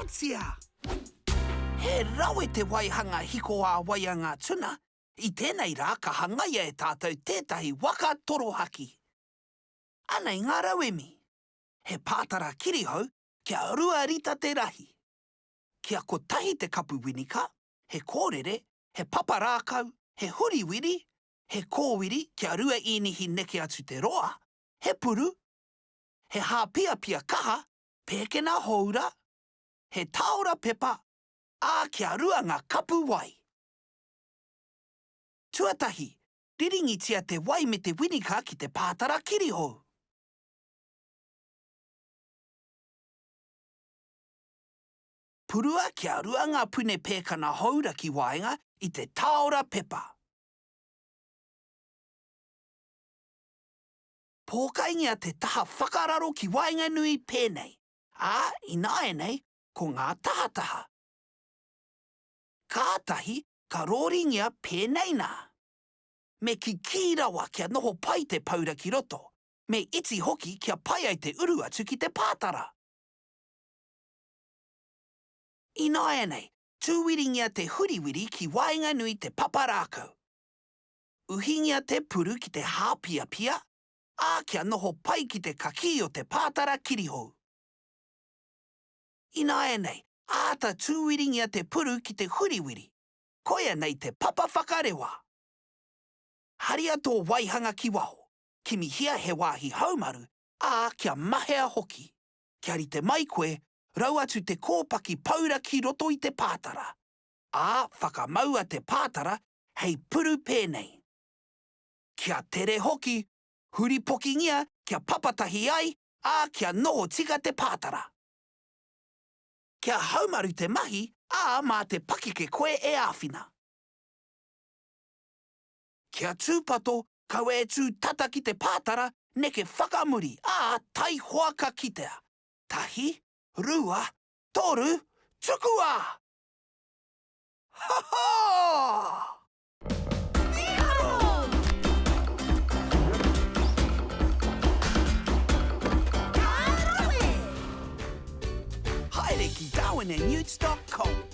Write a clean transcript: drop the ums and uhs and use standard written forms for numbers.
Atia! He rawe te waihanga hiko ā-wai a ngā tuna, i tēnei rā ka hangaia e tātou tētahi waka torohaki. Anei ngā rauemi. He pātara kirihou kia rua rita te rahi. Kia kotahi te kapu winika, he kōrere, he papa rākau, he huriwiri, he kōwiri kia rua īnihi neke atu te roa, he puru, he hāpiapia kaha, pēkena hōura, he tāora pepa, ā, kia rua ngā kapu wai. Tuatahi, riringitia te wai me te winika ki te pātara kirihou. Purua kia rua ngā pune pēkana hōura ki waenga i te tāora pepa. Pōkaingia te taha whakararo ki waenganui pēnei, ā, ināianei ko ngā tahataha. Kātahi ka rōringia pēnei nā. Me kikī rawa kia noho pai te paura ki roto, me iti hoki kia pai ai te uru atu ki te pātara. Ināianei, tūwiringia te huriwiri ki waenganui te papa rākau. Uhingia te puru ki te hāpiapia, ā, kia noho pai ki te kakī o te pātara kirihou. Ināianei, āta tūwiringia te puru ki te huriwiri. Koia nei te papa whakarewa! Haria tō waihanga ki waho, kimihia he wāhi haumaru, ā, kia mahea hoki. Kia rite mai koe, rau atu te kōpaki paura ki roto i te pātara. Ā, whakamaua te pātara hei puru pēnei. Kia tere hoki, huripokingia kia papatahi ai, ā, kia noho tika te pātara. Kia haumaru te mahi, ā, mā te pakeke koe e āwhina. Kia tūpato, kaua e tū tata ki te pātara, neke whakamuri, ā, taihoa ka kitea. Tahi, rua, toru, tukua! Ha ha! Mīharo! Ka rawe! Haere ki darwinandnewts dot com.